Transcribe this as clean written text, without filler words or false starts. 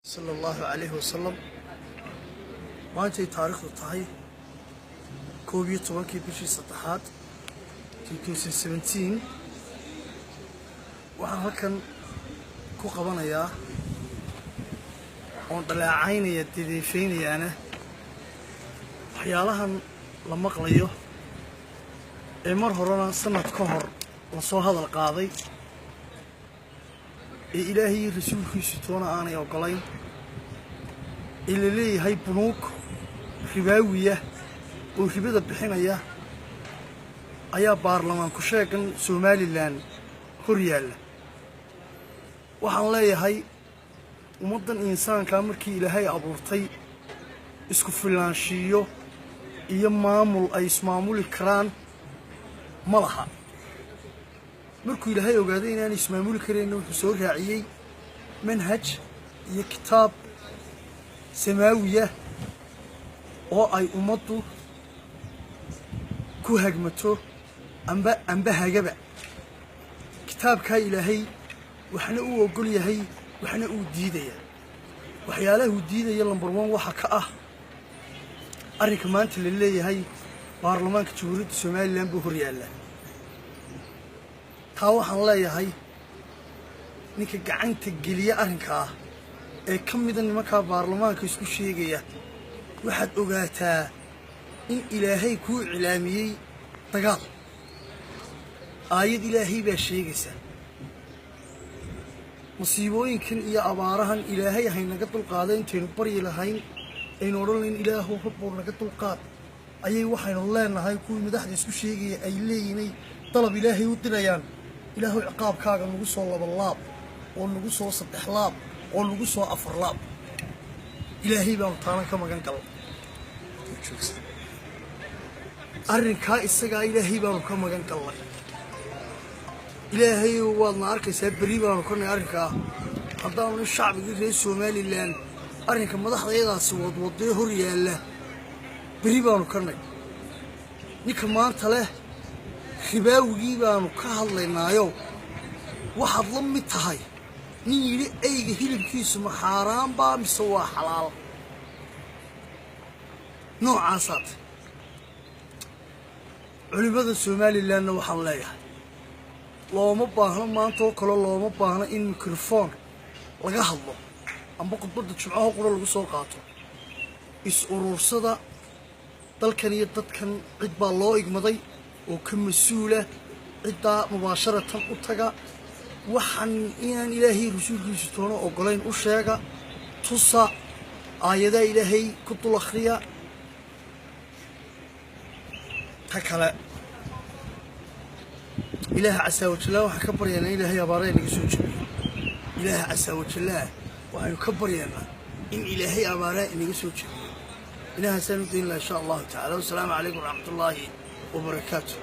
Sala Allahu calayhi wasalam. Maantay taariikhdu tahay 11-kii bishii saddexaad 2017, waxaan halkan ku qabanayaa oon dhaleecaynaya, dedeefaynayaana waxyaalahan la maqlayo ee mar horena sanad ka hor lasoo hadal qaaday ee Ilaahay iyo rasuulkiisu toona aanay oggolayn, ee la leeyahay bunuug ribaawiya oo ribada bixinaya ayaa baarlamaan ku sheegan Somaliland hor yaalla. Waxaan leeyahay, ummaddan insaankaa markii Ilaahay abuurtay, isku filnaanshiiyo iyo maamul ay ismaamuli karaan ma laha. Markuu Ilaahay ogaaday inaanay ismaamuli karayna, wuxuu soo raaciyey manhaj iyo kitaab samaawiya oo ay ummaddu ku hagmato amba hagaba. Kitaabkaa Ilaahay waxna uu ogol yahay, waxna uu diidaya. Waxyaalahuu diidaya number one waxaa ka ah arrinka maanta la leeyahay baarlamaanka Jamhuuriyadda Somaliland buu hor yaallaa. Taa waxaan leeyahay, ninka gacanta geliya arrinkaa ee ka mida nimankaa baarlamaanka isku sheegaya, waxaad ogaataa in Ilaahay kuu iclaamiyey dagaal. Aayad Ilaahay baa sheegaysa masiibooyinkan iyo abaarahan Ilaahay haynaga dulqaada. Intaynu baryi lahayn, aynu odhan lahayn "Ilaahow, Rabbow, naga dulqaad", ayay waxaynu leenahay kuwii madaxda isku sheegaya ay leeyihinay dalab Ilaahay u dirayaan: "Ilaahow, ciqaabkaaga nagu soo laba laab oo nagu soo saddex laab oo nagu soo afar laab." Ilaahay baanu taanan ka magan galnay. Arrinkaa isagaa Ilaahay baanu ka magan galnay. Ilaahay, waadna arkaysaa, berri baanu ka nahay arrinkaa. Haddaanu shacbigii reer Somaliland arrinka madaxdayadaasi wadwadee hor yaalla, berri baanu ka nay. Ninka maanta leh ribaawigii baanu ka hadlaynaayo, waxaad la mid tahay nin yidhi eyga hilibkiisu ma xaaraan baa mise waa xalaal? Noocaasaad. Culimmada Somalilandna waxaan leeyahay, looma baahno maanta oo kale, looma baahno in microphone laga hadlo amba khudbadda Jimcaho qura lagu soo qaato. Is uruursada. Dalkan iyo dadkan cid baa loo igmaday oo ka mas-uula. Ciddaa mubaasharatan u taga. Waxaan inaan Ilaahay rasuulkiisu toona oggolayn u sheega, tusa, aayadaa Ilaahay ku dul akhriya. Ta kale, Ilaaha casaa wajallah waxaan ka baryaynaa in Ilaahay abaaraha naga soo jebiyo. Ilaaha casaa wajallaah waxaynu ka baryaynaa in Ilaahay abaaraha inaga soo jebiyo. Ilahaasaan u dayn laha, insha Allahu tacala. Wasalaamu calaykum waraxmat ullaahi wabarakaatu.